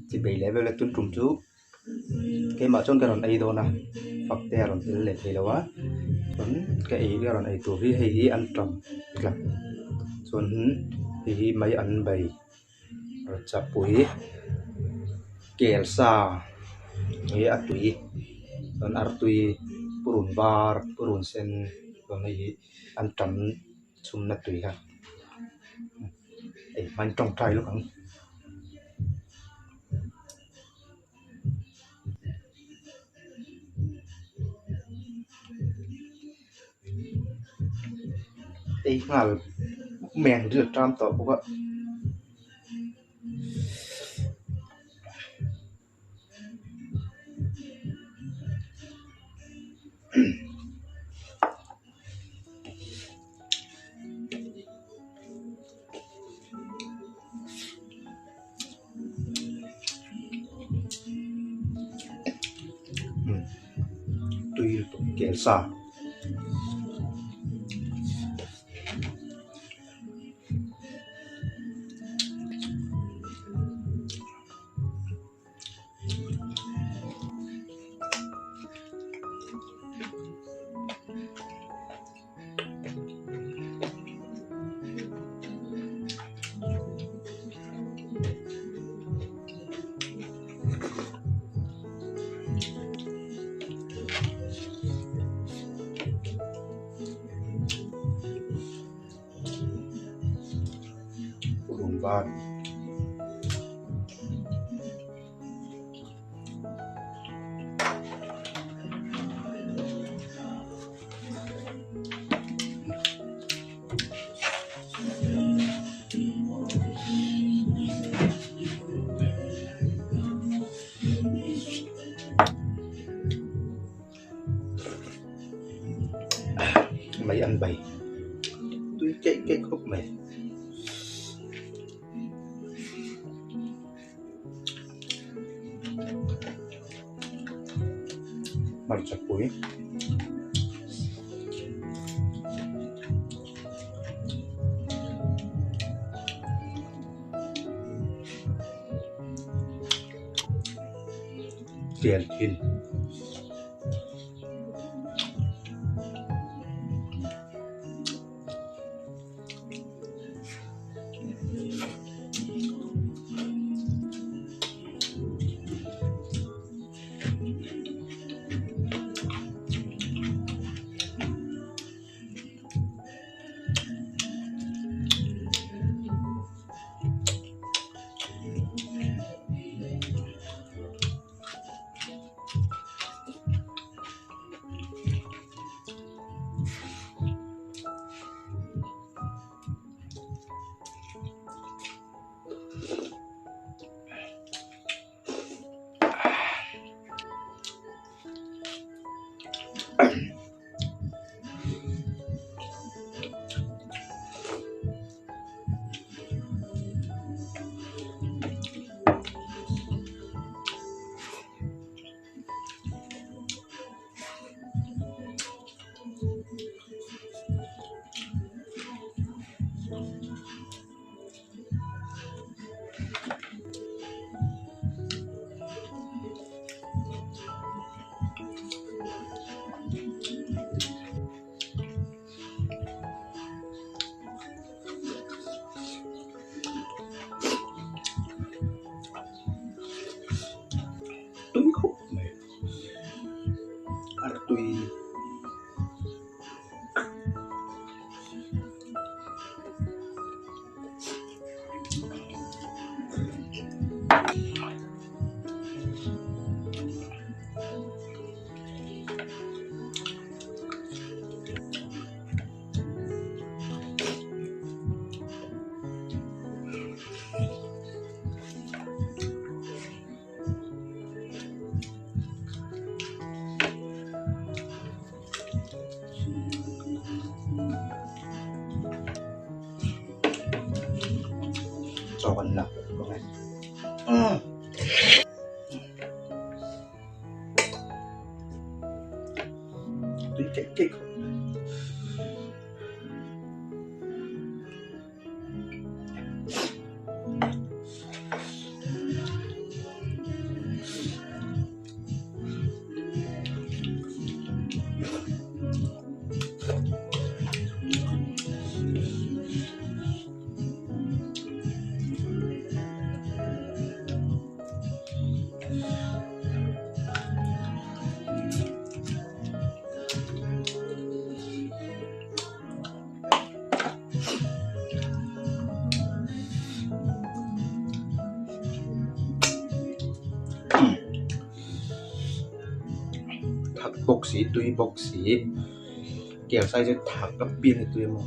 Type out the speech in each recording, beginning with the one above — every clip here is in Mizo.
Chi bei leh vel e tun tum chu keimah chuan ka rawn ei dawn a fak te a rawn tel leh thei lo a chuan ka ei ka rawn ei tur hi hei hi an tam tlat chuan hei hi mai an bei chapui kel sa hi a tui chuan artui purun var purun sen chuan hei hi an tam chhumna tui kha ei hmain tawngtai lawk ang. Ei nghal meng ril a ṭam tawh bawk a. Tui lutuk kel sa. Purun var. Mai an bai tui keih keih khawp mai. Hmarcha pui. Kel thin. Tui khawp mai artui. Chaw kan la bawk e. Tui keih keih khawp mai. Thak bawk si tui bawk si kel sai chu thak a piang hi tui emaw.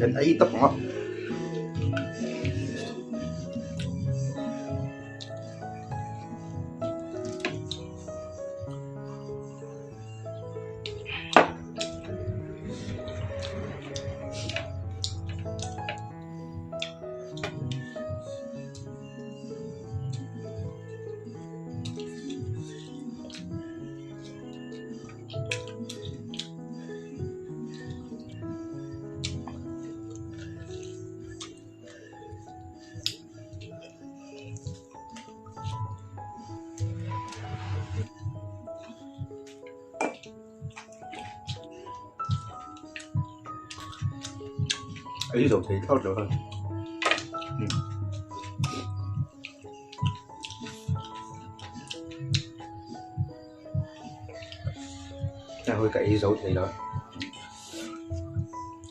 Kan ei tawp ang a. Ei zo thei thlawt lo a Hei hawi ka ei zo thei lo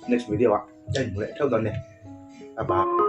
next video ah ka inhmu leh theuh dawn a ni bye bye.